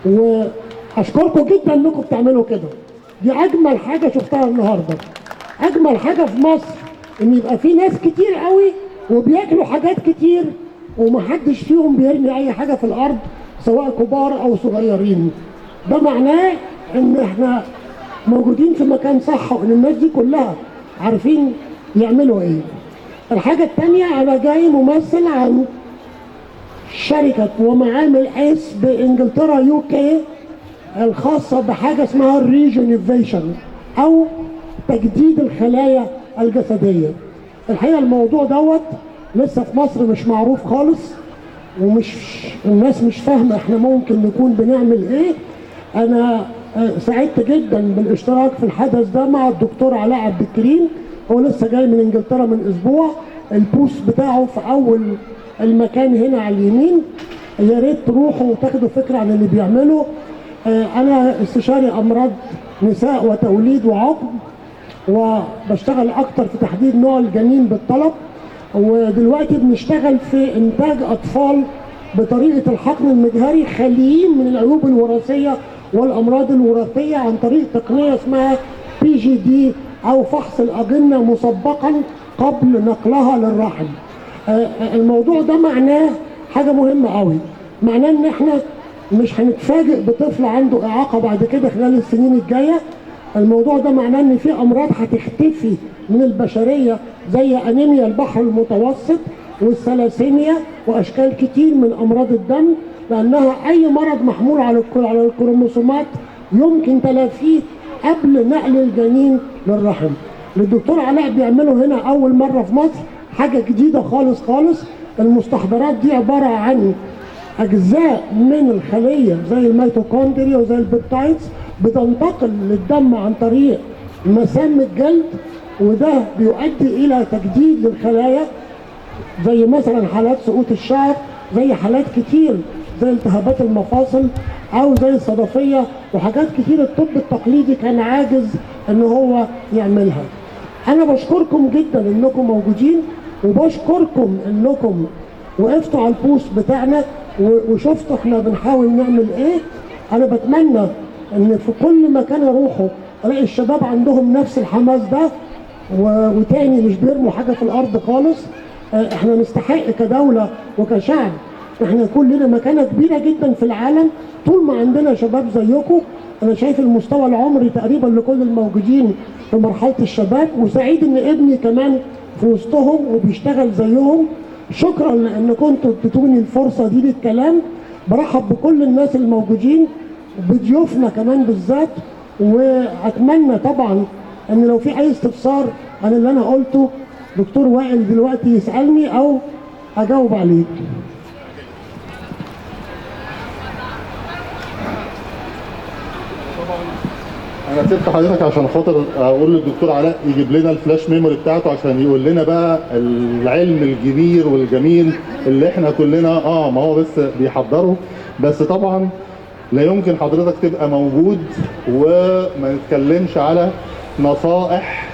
واشكركم جدا انكم بتعملوا كده. دي اجمل حاجة شفتها النهارده، اجمل حاجة في مصر ان يبقى في ناس كتير قوي وبياكلوا حاجات كتير ومحدش فيهم بيرمي اي حاجة في الارض، سواء كبار او صغيرين. ده معناه ان احنا موجودين في مكان صح، وان الناس دي كلها عارفين يعملوا ايه. الحاجة التانية، انا جاي ممثل عن شركة ومعامل اس بانجلترا UK الخاصة بحاجة اسمها ال rejuvenation او تجديد الخلايا الجسدية. الحقيقة الموضوع دوت لسه في مصر مش معروف خالص، ومش الناس مش فاهمة احنا ممكن نكون بنعمل ايه. انا سعدت جدا بالاشتراك في الحدث ده مع الدكتور علاء عبد الكريم، هو لسه جاي من انجلترا من اسبوع. ال booth بتاعه في اول المكان هنا على اليمين، يا ريت تروحوا وتاخدوا فكرة عن اللي بيعمله. انا استشاري امراض نساء وتوليد وعقم، وبشتغل اكتر في تحديد نوع الجنين بالطلب، ودلوقتي بنشتغل في انتاج اطفال بطريقة الحقن المجهري خاليين من العيوب الوراثية والامراض الوراثية عن طريق تقنية اسمها PGD او فحص الاجنة مسبقا قبل نقلها للرحم. الموضوع ده معناه حاجة مهمة قوي، معناه ان احنا مش هنتفاجئ بطفل عنده اعاقه بعد كده خلال السنين الجاية. الموضوع ده معناه ان في امراض هتختفي من البشرية زي انيميا البحر المتوسط والثلاسيميا واشكال كتير من امراض الدم، لانها اي مرض محمول على الكروموسومات يمكن تلافيه قبل نقل الجنين للرحم. الدكتور علاء بيعمله هنا اول مرة في مصر، حاجة جديدة خالص خالص. المستحضرات دي عبارة عن اجزاء من الخلية زي الميتوكوندريا وزي ال peptides بتنتقل للدم عن طريق مسام الجلد، وده بيؤدي الى تجديد للخلايا زي مثلا حالات سقوط الشعر، زي حالات كتير زي التهابات المفاصل او زي الصدفيه وحاجات كتير الطب التقليدي كان عاجز ان هو يعملها. انا بشكركم جدا انكم موجودين، وبشكركم انكم وقفتوا على ال booth بتاعنا وشفتوا احنا بنحاول نعمل ايه. انا بتمنى ان في كل مكان اروحه الاقي الشباب عندهم نفس الحماس ده، وتاني مش بيرموا حاجة في الارض خالص. احنا نستحق كدولة وكشعب احنا يكون لنا مكانه كبيرة جدا في العالم طول ما عندنا شباب زيكم. انا شايف المستوى العمري تقريبا لكل الموجودين في مرحلة الشباب، وسعيد ان ابني كمان في وسطهم وبيشتغل زيهم. شكرا لان كنتوا اديتوني الفرصة دي للكلام. برحب بكل الناس الموجودين، بضيوفنا كمان بالذات، واتمنى طبعا ان لو في اي استفسار عن اللي انا قلته دكتور وائل دلوقتي يسالني او اجاوب عليه. انا سبت حضرتك عشان خاطر اقول للدكتور علاء يجيب لنا ال flash memory بتاعته عشان يقول لنا بقى العلم الكبير والجميل اللي احنا كلنا ما هو بس بيحضره. بس طبعا لا يمكن حضرتك تبقى موجود وما نتكلمش على نصائح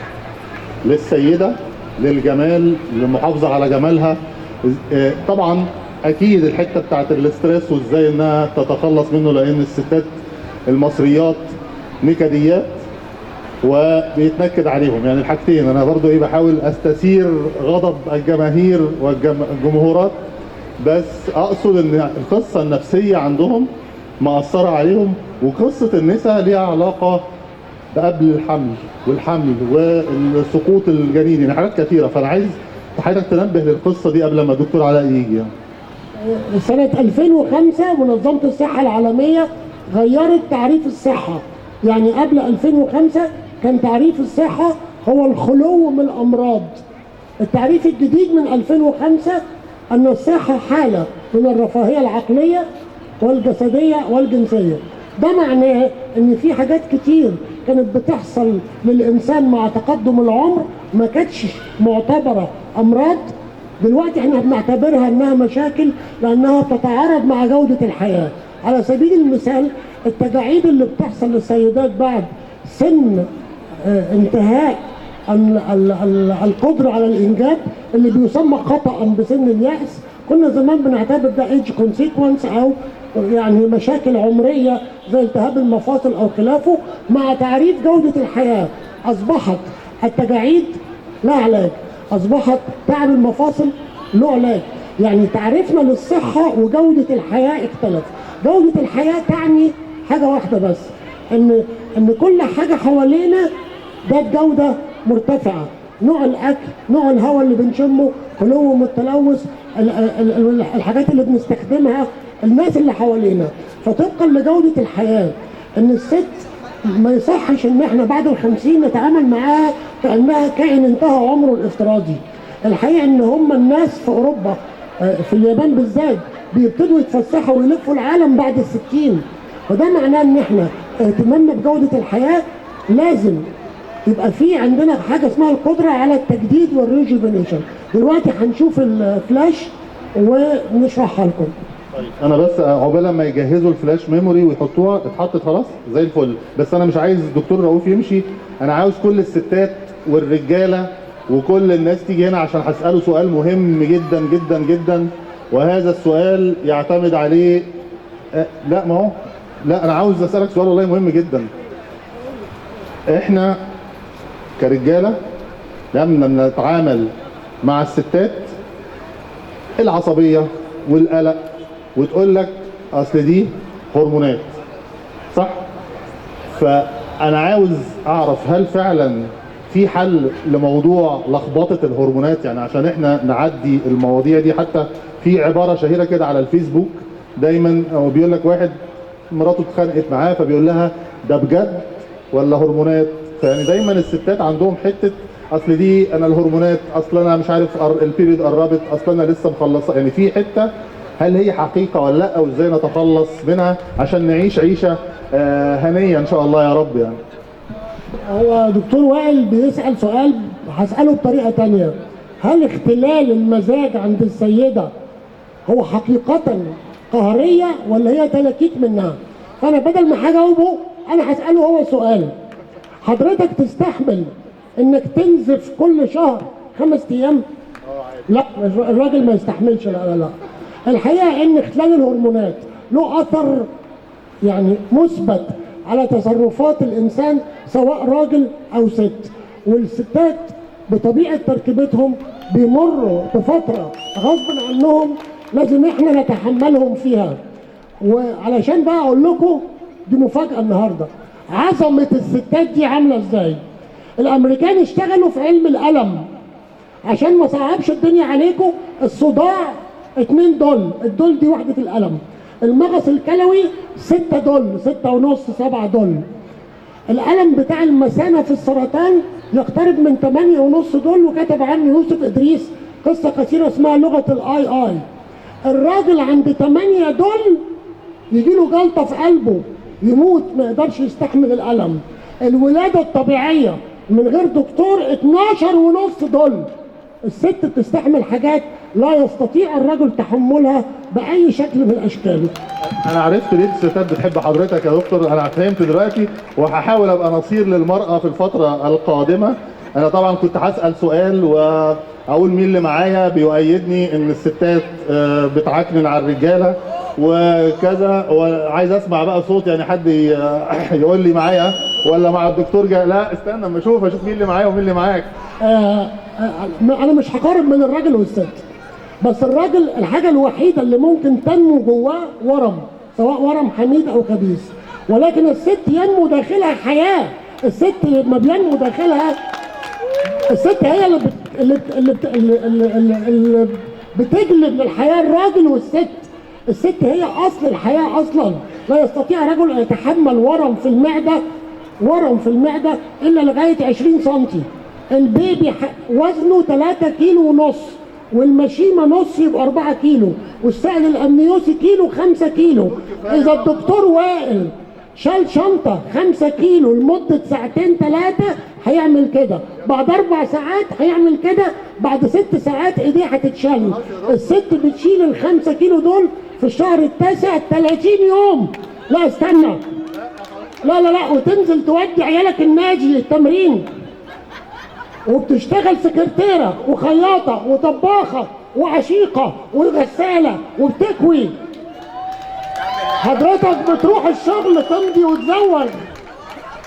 للسيدة للجمال، للمحافظة على جمالها. طبعا اكيد الحتة بتاعت ال stress وازاي انها تتخلص منه، لان الستات المصريات نكديات وبيتنكد عليهم، يعني الحاجتين. انا برضو بحاول استثير غضب الجماهير والجمهورات، بس اقصد ان القصة النفسية عندهم مأثره عليهم، وقصة النساء ليها علاقة بقبل الحمل والحمل والسقوط الجنيني، يعني حاجات كثيرة. فانا عايز حضرتك تنبه للقصة دي قبل ما الدكتور علاء يجي. يعني سنة 2005 منظمة الصحة العالمية غيرت تعريف الصحة. يعني قبل 2005 كان تعريف الصحة هو الخلو من الأمراض. التعريف الجديد من 2005 أن الصحة حالة من الرفاهية العقلية والجسدية والجنسية. ده معناه أن في حاجات كتير كانت بتحصل للإنسان مع تقدم العمر ما كانتش معتبرة أمراض، دلوقتي احنا بنعتبرها أنها مشاكل لأنها بتتعارض مع جودة الحياة. على سبيل المثال التجاعيد اللي بتحصل للسيدات بعد سن انتهاء القدرة على الإنجاب اللي بيسمى خطأ بسن اليأس، كنا زمان بنعتبر ده age consequence أو يعني مشاكل عمرية زي التهاب المفاصل او خلافه. مع تعريف جوده الحياة اصبحت التجاعيد لا علاج، اصبحت تعب المفاصل له علاج. يعني تعريفنا للصحة وجوده الحياة اختلف. جوده الحياة تعني حاجة واحدة بس، ان كل حاجة حوالينا ذات جوده مرتفعة، نوع الاكل، نوع الهواء اللي بنشمه، خلوه من التلوث، الحاجات اللي بنستخدمها، الناس اللي حوالينا. فطبقا لجوده الحياة ان الست ما يصحش ان احنا بعد 50 نتعامل معاها كانها كائن انتهى عمره الافتراضي. الحقيقة ان هم الناس في اوروبا، في اليابان بالذات، بيبتدوا يتفسحوا ويلفوا العالم بعد 60. وده معناه ان احنا اهتمامنا بجوده الحياة لازم يبقى في عندنا حاجة اسمها القدرة على التجديد وال rejuvenation. دلوقتي هنشوف الفلاش ونشرحها لكم. طيب انا بس عقبال ما يجهزوا ال flash memory ويحطوها، اتحطت خلاص زي الفل. بس انا مش عايز الدكتور رؤوف يمشي، انا عاوز كل الستات والرجاله وكل الناس تيجي هنا عشان هساله سؤال مهم جدا جدا جدا، وهذا السؤال يعتمد عليه. لا ما هو لا، انا عاوز اسالك سؤال والله مهم جدا. احنا كرجاله لما بنتعامل مع الستات العصبية والقلق وتقول لك اصل دي هرمونات، صح؟ فانا عاوز اعرف هل فعلا في حل لموضوع لخبطة الهرمونات؟ يعني عشان احنا نعدي المواضيع دي. حتى في عبارة شهيرة كده على الفيسبوك دايما، هو بيقول لك واحد مراته اتخانقت معاه فبيقول لها ده بجد ولا هرمونات؟ فيعني دايما الستات عندهم حتة اصل دي انا الهرمونات، اصل انا مش عارف ال period قربت، اصل انا لسه مخلصة. يعني في حتة هل هي حقيقة ولا لا، وازاي نتخلص منها عشان نعيش عيشه هنيه ان شاء الله يا رب. يعني هو دكتور وائل بيسال سؤال هساله بطريقة ثانية. هل اختلال المزاج عند السيدة هو حقيقة قهريه ولا هي تلاكيك منها؟ فانا بدل ما هجاوبه انا هساله هو سؤال. حضرتك تستحمل انك تنزف كل شهر 5 ايام؟ لا، الراجل ما يستحملش. لا لا لا. الحقيقة ان اختلال الهرمونات له اثر يعني مثبت على تصرفات الانسان سواء راجل او ست. والستات بطبيعة تركيبتهم بيمروا بفترة غصب عنهم لازم احنا نتحملهم فيها. وعلشان بقى اقول لكم دي مفاجاة النهارده، عظمه الستات دي عامله ازاي. الامريكان اشتغلوا في علم الالم عشان ما صعبش الدنيا عليكم. الصداع 2 دول، الدول دي وحده الالم. المغص الكلوي 6 دول، 6.5، 7 دول. الالم بتاع المثانه في السرطان يقترب من 8.5 دول، وكتب عنه يوسف ادريس قصة قصيرة اسمها لغة الاي اي. الراجل عند 8 دول يجي له جلطة في قلبه يموت، ما يقدرش يستحمل الالم. الولادة الطبيعية من غير دكتور 12.5 دول. الست بتستحمل حاجات لا يستطيع الرجل تحملها بأي شكل من الأشكال. أنا عرفت ليه الستات بتحب حضرتك يا دكتور، أنا فهمت دلوقتي، وهحاول أبقى نصير للمرأة في الفترة القادمة. أنا طبعا كنت هسأل سؤال وأقول مين اللي معايا بيؤيدني إن الستات بتعكنن على الرجالة وكذا، وعايز أسمع بقى صوت، يعني حد يقول لي معايا ولا مع الدكتور لا استنى اما اشوف مين اللي معايا ومين اللي معاك. انا مش هقارن بين الراجل والست، بس الراجل الحاجة الوحيدة اللي ممكن تنمو جواه ورم، سواء ورم حميد او خبيث، ولكن الست ينمو داخلها حياة. الست ما بينمو داخلها، الست هي اللي بتجلب للحياة الراجل والست. الست هي اصل الحياة اصلا. لا يستطيع رجل ان يتحمل ورم في المعدة، ورم في المعدة الا لغاية 20 سم. البيبي وزنه 3.5 كيلو، والمشيمه نص يبقى 4 كيلو، والسائل الامنيوسي كيلو 5 كيلو. اذا الدكتور وائل شال شنطه 5 كيلو لمدة 2 3 ساعات هيعمل كده، بعد 4 ساعات هيعمل كده، بعد 6 ساعات ايديه هتتشل. الست بتشيل ال5 كيلو دول في الشهر التاسع 30 يوم. لا استنى، لا لا لا، وتنزل تودي عيالك النادي التمرين، وبتشتغل سكرتيرة وخياطة وطباخة وعشيقة وغسالة وبتكوي. حضرتك بتروح الشغل تمضي وتزوغ.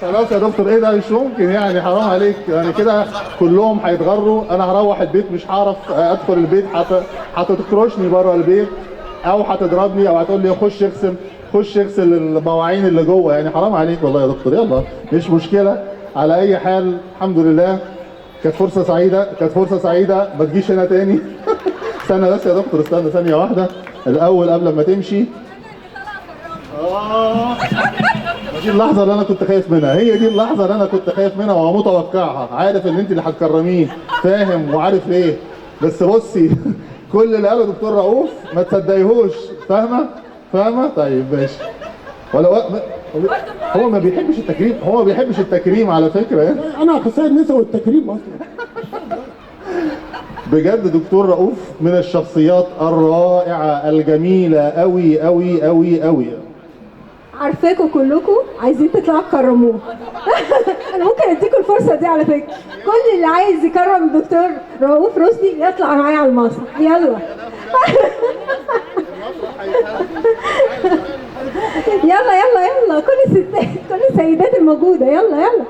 خلاص يا دكتور، ايه ده؟ مش ممكن يعني، حرام عليك يعني كده كلهم هيتغروا. انا هروح البيت مش هعرف ادخل البيت، هتكرشني بره البيت او هتضربني او هتقول لي خش اغسل، خش اغسل المواعين اللي جوه، يعني حرام عليك والله يا دكتور. يلا مش مشكلة، على اي حال الحمد لله كانت فرصة سعيدة، كانت فرصة سعيدة، ما تجيش هنا تاني. استنى بس يا دكتور، استنى ثانية واحدة الاول قبل ما تمشي. دي اللحظة اللي أنا كنت خايف منها، هي دي اللحظة اللي أنا كنت خايف منها ومتوقعها، عارف إن أنت اللي هتكرميه، فاهم وعارف ليه، بس بصي كل اللي قاله دكتور رؤوف ما تصدقيهوش، فاهمة؟ فاهمة؟ طيب ماشي. ولا هو ما بيحبش التكريم، هو ما بيحبش التكريم على فكرة. أنا أخصائي النساء والتكريم أصلا. بجد دكتور رؤوف من الشخصيات الرائعة الجميلة أوي أوي أوي أوي. عارفاكم كلكم عايزين تطلعوا تكرموه. انا ممكن اديكم الفرصة دي على فكرة، كل اللي عايز يكرم الدكتور رؤوف رشدي يطلع معايا على المسرح، يلا. يلا يلا يلا، كل الستات، كل السيدات الموجودة، يلا يلا.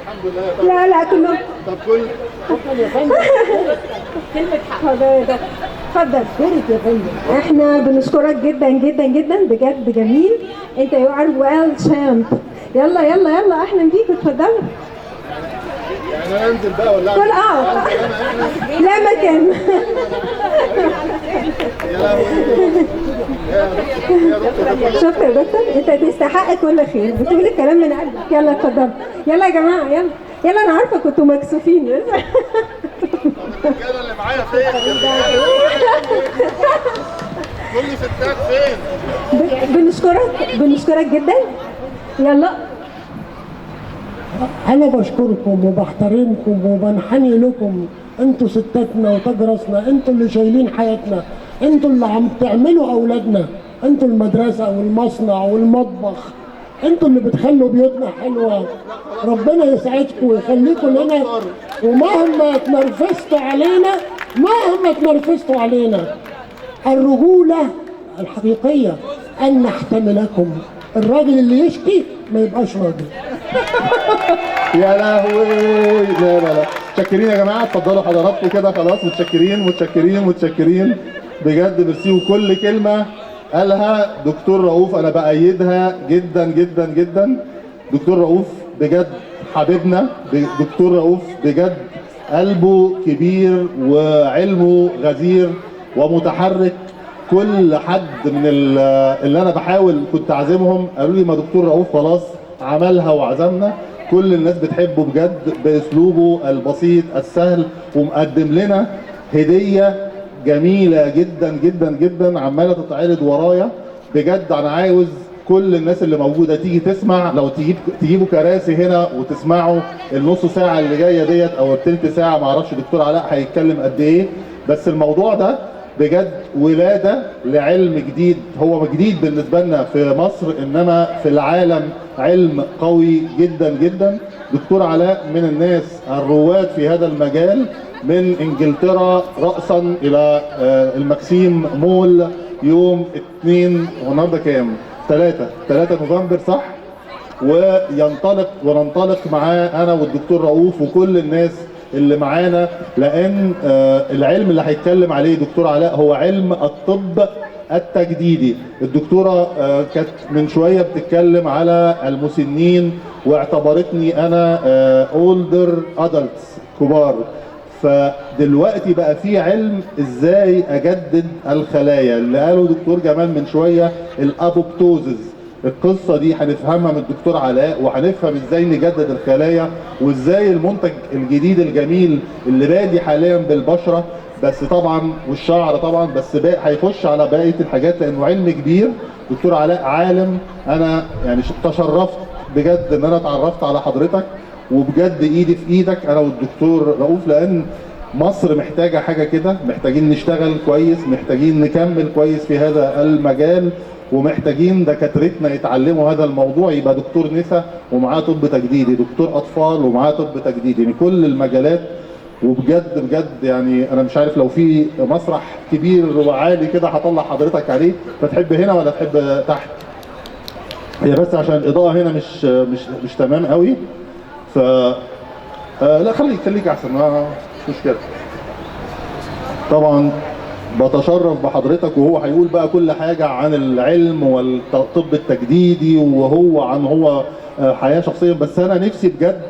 الحمد لله. لا لا كلهم. طب كل اتفضل يا فندم. كلمة حق. اتفضل. اشكرك يا فندم. احنا بنشكرك جدا جدا جدا بجد، جميل. انت you are well champ. يلا يلا يلا، اهلا بيك، اتفضلوا. يعني انا انزل بقى ولا كل لا مكان. يا لهوي. شفت يا دكتور، انت تستحق كل خير، بتقول الكلام من قلبك. يلا اتفضلوا، يلا يا جماعة، يلا يلا. انا عارفه كنتوا مكسوفين. الرجالة اللي معايا فين؟ كل ستات فين؟ بنشكرك، بنشكرك جدا. يلا. انا بشكركم وبحترمكم وبنحني لكم، انتوا ستاتنا وتاج راسنا، انتوا اللي شايلين حياتنا، انتوا اللي عم تعملوا اولادنا، انتوا المدرسة والمصنع والمطبخ، انتوا اللي بتخلوا بيوتنا حلوة. ربنا يسعدكم ويخليكم لنا، ومهما تنرفزتوا علينا، مهما تنرفزتوا علينا، الرجولة الحقيقية ان نحتملكم. الراجل اللي يشكي ما يبقاش راجل. يا لهوي. لا لا لا، متشكرين يا جماعة، اتفضلوا حضراتكم كده خلاص. متشكرين متشكرين متشكرين بجد، ميرسي. وكل كلمة قالها دكتور رؤوف انا بأيدها جدا جدا جدا. دكتور رؤوف بجد حبيبنا، دكتور رؤوف بجد قلبه كبير وعلمه غزير ومتحرك. كل حد من اللي انا بحاول كنت اعزمهم قالوا لي ما دكتور رؤوف خلاص عملها وعزمنا. كل الناس بتحبه بجد باسلوبه البسيط السهل، ومقدم لنا هديه جميلة جدا جدا جدا عماله تتعرض ورايا. بجد انا عاوز كل الناس اللي موجودة تيجي تسمع، لو تجيبوا كراسي هنا وتسمعوا النص ساعة اللي جاية ديت او الثلث ساعة، ما اعرفش دكتور علاء هيتكلم قد ايه، بس الموضوع ده بجد ولاده لعلم جديد. هو جديد بالنسبة لنا في مصر، انما في العالم علم قوي جدا جدا. دكتور علاء من الناس الرواد في هذا المجال، من انجلترا راسا الى المكسيم مول يوم 2، والنهارده كام؟ 3 نوفمبر صح؟ وينطلق وننطلق معاه انا والدكتور رؤوف وكل الناس اللي معانا، لان العلم اللي هيتكلم عليه دكتور علاء هو علم الطب التجديدي. الدكتورة كانت من شوية بتتكلم على المسنين واعتبرتني انا older adults كبار، فدلوقتي بقى في علم ازاي اجدد الخلايا اللي قاله دكتور جمال من شوية، ال apoptosis. القصة دي هنفهمها من الدكتور علاء، وهنفهم ازاي نجدد الخلايا وازاي المنتج الجديد الجميل اللي بادي حاليا بالبشره بس طبعا والشعر طبعا، بس باقي هيخش على بقية الحاجات لانه علم كبير. دكتور علاء عالم، انا يعني تشرفت بجد ان انا اتعرفت على حضرتك، وبجد ايدي في ايدك انا والدكتور رؤوف، لان مصر محتاجه حاجة كده، محتاجين نشتغل كويس، محتاجين نكمل كويس في هذا المجال، ومحتاجين دكاترتنا يتعلموا هذا الموضوع. يبقى دكتور نساء ومعاه طب تجديدي، دكتور اطفال ومعاه طب تجديدي، يعني كل المجالات. وبجد بجد يعني انا مش عارف لو في مسرح كبير وعالي كده هطلع حضرتك عليه، فتحب هنا ولا تحب تحت؟ هي بس عشان الاضاءة هنا مش تمام قوي، ف لا خليك احسن، ما مش مشكلة. طبعا بتشرف بحضرتك، وهو هيقول بقى كل حاجة عن العلم والطب التجديدي، وهو عن هو حياة شخصية. بس انا نفسي بجد